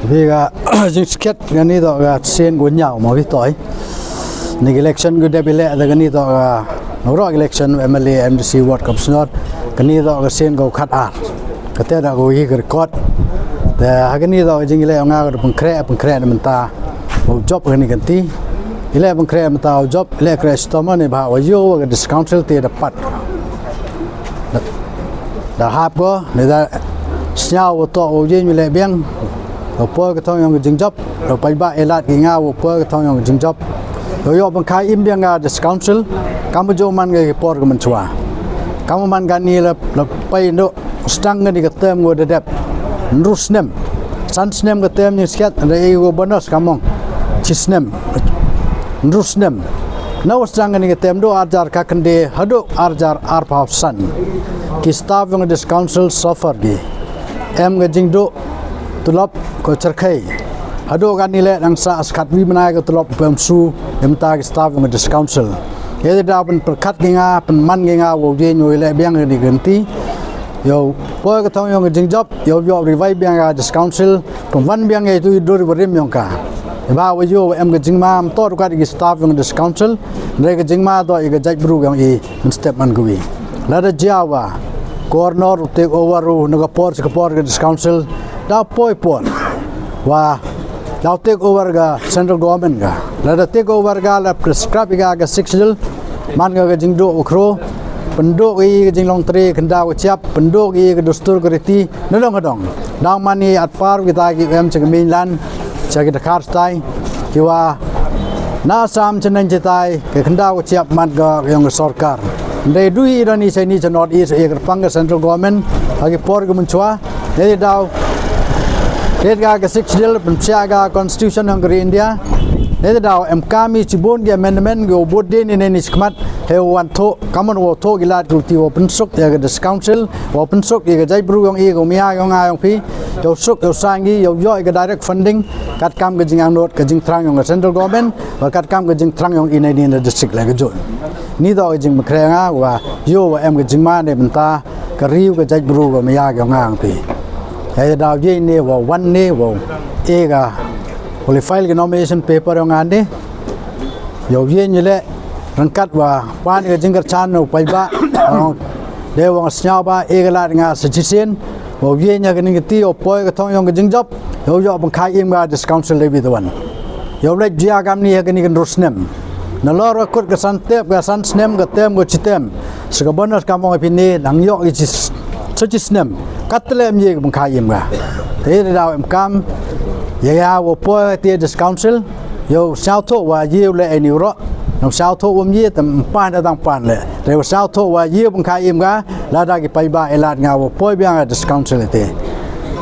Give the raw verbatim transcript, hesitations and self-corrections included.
Phi ka jingskhiat, kani toh ka sien ko ñiaw mo phi toi. Ni election ko dep i leh da kani toh ka, naro election MLA, MDC, ward commissioner. Kani toh ka sien ko khat ar. Kate da ko i ka record. Te ha kani toh ka jingleh nga ka pynkreh, pynkreh na mynta u jop kani ka kynti. I leh pynkreh mynta u jop, i leh kreh stomach ni ba wa yoh wa ka District Council te da pat. Da hap ko, ni da sñiaw wa toh wa yieñ u leh biang, wa poi ka thong yong ka jingjop, wa paidbah e lad ki nga wa poi ka thong yong ka jingjop. Yow yoh pynkhai im biang ka District Council, kam wa jooh man ka ki por ka mynchwa. Kam wa man kani la, la poi noh, sdang kani ka term ko da dep. Ynru snem. San snem ka term ni skhiat, da e ko bonus kam ong. Chi snem. Ynru snem. Na wa sdang kani ka term dooh ar hajar khatkhyndai, hadooh ar hajar arphaw san. Ki staff yong ka District Council suffer ki. Em ka jingdooh tulop ko chyrkhei. Hadooh kani leh dang sa skhat wi bnai ka tulop pem su em ta ki staff yong ka District Council. Ye da pynpyrkhat ki nga, pynman ki nga, wow ye ñoo leh biang kani ka kynti. Yow poi ka thong yong ka jingjop, yow yoh revive biang ka District Council, pynwan biang ya itu i dur wa rim yong ka. Ba wa yoh wa em ka jingma, ym toh du kat ki staff yong ka District Council, re ka jingma toh i ka jaitbru yong i. Mynstep man ka wi. Lada jia wa Governor u take over u na ka por cha ka por ka District Council, da poi por wa da take over ka Central Government ka. Lada take over ka, la prescribe ka ka Sixth Schedule, man ka ka jingdooh u khro, pyndooh i ka jinglong tre khyndaw ka chiap, pyndooh i ka dustur ka riti, nadong ka dong. Dang man i at par kita ki em cha ka mainland, cha ki Dkhar stai, ki wa na Assam cha nang chitai, ka khyndaw ka chiap man ka yong ka sorkar. Ndai du i don i sa ini cha North East, i kyrpang ka Central Government, ha ki por ka mynchwa, ne daw, ret ka ka Sixth Schedule, pynsiah ka Constitution yong ka ri India, ne daw, em kam i chibun ki amendment, ki u bud din i ne ni chikmat, he wan thoh, kaman wa thoh ki lad ki luti wa pynsuk, ya ka District Council, wa pynsuk, ya ka jaitbru yong i, ka mya yong nga yong phi, yow suk, yow sang i, yow yoh i ka direct funding, kat kam ka jingangnud, ka jingthrang yong ka Central Government, wa kat kam ka jingthrang yong i na ini na district le ka jun. Ni toh ka jingmynkhreh nga, wa yow wa em ka jingma ne bynta, ka ri u ka jaitbru ka mya yong nga yong phi. He daw ye ne wa wan ne wa e ka, wa le file ka nomination paper yong nga ne. Yow ye ñi le, rangkat wa, pan ka jingkyrchan u paidbah, de wa sñiaw ba, e ka lad nga sa chisien, wa ye ñi ka ning ka ti, yow poi ka thong yong ka jingjop, yow yoh pynkhai im ka District Council le bi tawan. Yow le jia kam ni ha kani ka ynru snem. Nalor wa kut ka san tep, ka san snem, ka term, ka chi term. Sa ka bonus kam ong phi ne, dang yoh i chi s-, sa chi snem. Kat le em ye ka pynkhai im ka. Te daw em kam, ya ya wa poi te District Council, yow sñiaw thoh wa ye u le ai ni u roh. Nang sñiaw thoh wa ye, te pan da dang pan le. Te wa sñiaw thoh wa ye pynkhai im ka, lada ki paidbah e lad nga wa poi biang ka District Council te.